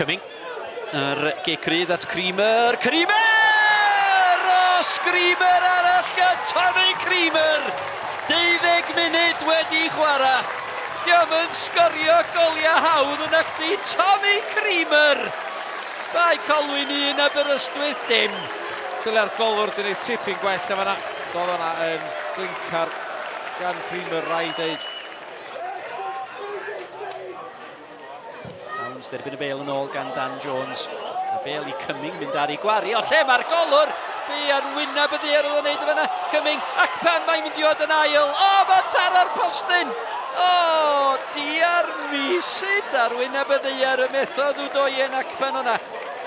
Cumming. Yr gic rydd at Creamer. Creamer! O, screamer arall gan Tommy Creamer! 12 munud wedi chwarae. Diolch yn sgorio goliau hawdd yn chdi, Tommy Creamer! Bae Colwyn 1, Aberystwyth dim. Dyle'r golwr di wneud tipyn gwell na fanna. Doedd hwnna yn glincar gan Creamer, rhaid deud. Downs derbyn y bêl yn ôl gan Dan Jones. Y bêl i Cumming mynd ar ei gwari. O lle mae'r golwr? Be ar wyneb y ddaear oedd o'n neud y fanna? Cumming, ac pan mae'n mynd i fod yn ail. O, mae'n taro'r postyn! O, diar mi sut ar wyneb y ddaear y methodd Udoyen Akpan o'na.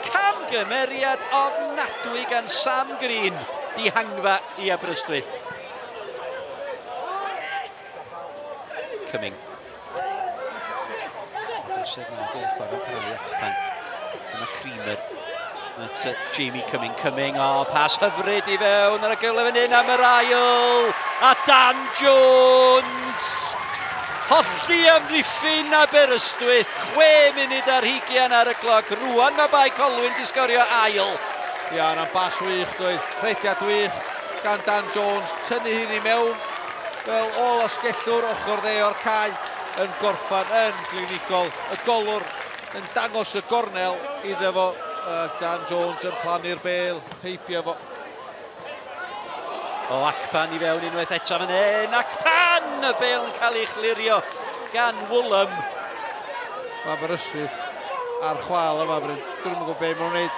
Camgymeriad ofnadwy gan Sam Green. Dihangfa i Aberystwyth. Cumming. Drysedd yna, gol chwarae parhau Akpan. Dyma Creamer. At Jamie Cumming, Cumming, o, pas hyfryd i fewn ar y gyfle fan hyn am yr ail. A Dan Jones! Holli amddiffyn Aberystwyth, 6 munud ar hugian ar y cloc. Rwan mae Bae Colwyn di sgorio ail. Ia, yna'n bas wych, doedd. Rhediad wych gan Dan Jones, tynnu hyn i mewn fel ôl asgellwr ochr dde o'r cae yn gorffan yn glinigol. Y golwr yn dangos y gornel iddo fo. Dan Jones yn plannu'r bêl heibio fo. O, Akpan i fewn unwaith eto fan hyn. Akpan! Y bêl yn cael ei chlirio gan Woolam. Mae Aberystwyth ar chwal yma, Bryn. Dwi'n yn gwybod beth maen nhw'n gwneud.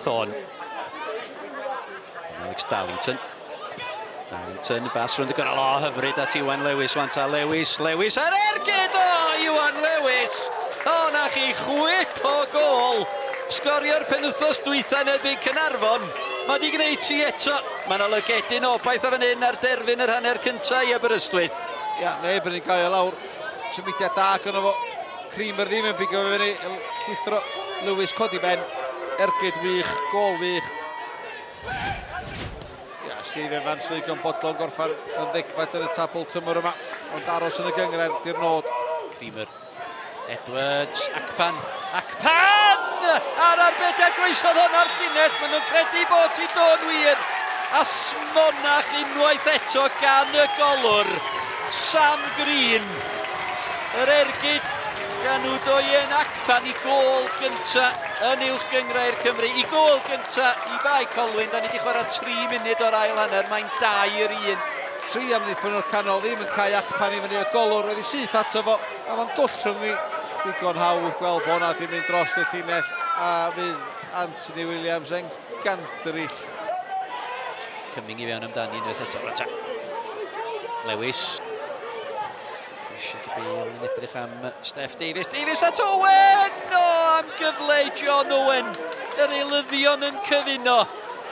Thorne. Alex Darlington. Darlington, bas rownd y gornel. O, hyfryd at Iwan Lewis. Wan ta Lewis, Lewis ar ergyd! O, Iwan Lewis! O, na chi chwip o gôl! Sgorio'r penwythnos dwytha yn erbyn Caernarfon. Mae di gwneud ti eto. Mae yna lygedyn o obaith o fan hyn ar derfyn yr hanner cyntaf i Aberystwyth. Ia, neb yn ei gael lawr. Symudiad da gynno fo. Creamer ddim yn bigo fe fyny. Llithro Lewis codi ben. Ergyd wych, gôl wych. Ia, Steve Evans ddigon bodlon gorffan yn ddegfed yn y tabl tymor yma, ond aros yn y gynghrair di'r nod. Creamer, Edwards, Akpan, Akpan! A'r arbediad groesodd hwn ar llinell, maen nhw'n credu bod ti do'n wir. A smonach unwaith eto gan y golwr, Sam Green. Yr ergyd gan Udoyen Akpan i gôl gynta yn Uwch Gynghrair Cymru. I gôl gynta i Bae Colwyn. Da ni wedi chwarae 3 munud o'r ail hanner. Mae'n 2-1. Tri amddiffyn o'r canol ddim yn cael Akpan i fyny, y golwr oedd i syth ato fo, a mae'n gollwng i digon hawdd gweld bod hwnna di mynd dros y llinell, a fydd Anthony Williams yn gandryll. Cumming i fewn amdani unwaith eto. Rwan ta. Lewis. Eisiau Bale yn edrych am Steff Davies. Davies at Owen! O, am gyfle i John Owen. Yr eilyddion yn cyfuno.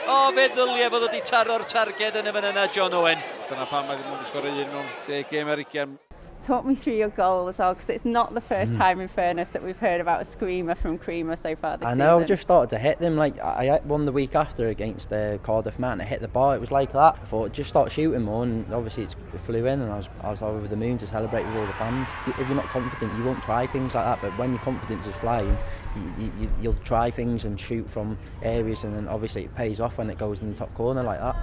O, fe ddylia fod wedi taro'r targed yn y fan yna, John Owen. Dyna pam mae ddim ond sgorio un mewn 10 gêm ar 20. Talk me through your goal as well, because it's not the first time, in fairness, that we've heard about a screamer from Creamer so far this I know, season. just started to hit them. Like I hit one the week after against Cardiff Met, and I hit the bar. It was like that. I thought, just start shooting more, and obviously it flew in, and I was over the moon to celebrate with all the fans. If you're not confident, you won't try things like that, but when your confidence is flying, you'll try things and shoot from areas, and then obviously it pays off when it goes in the top corner like that.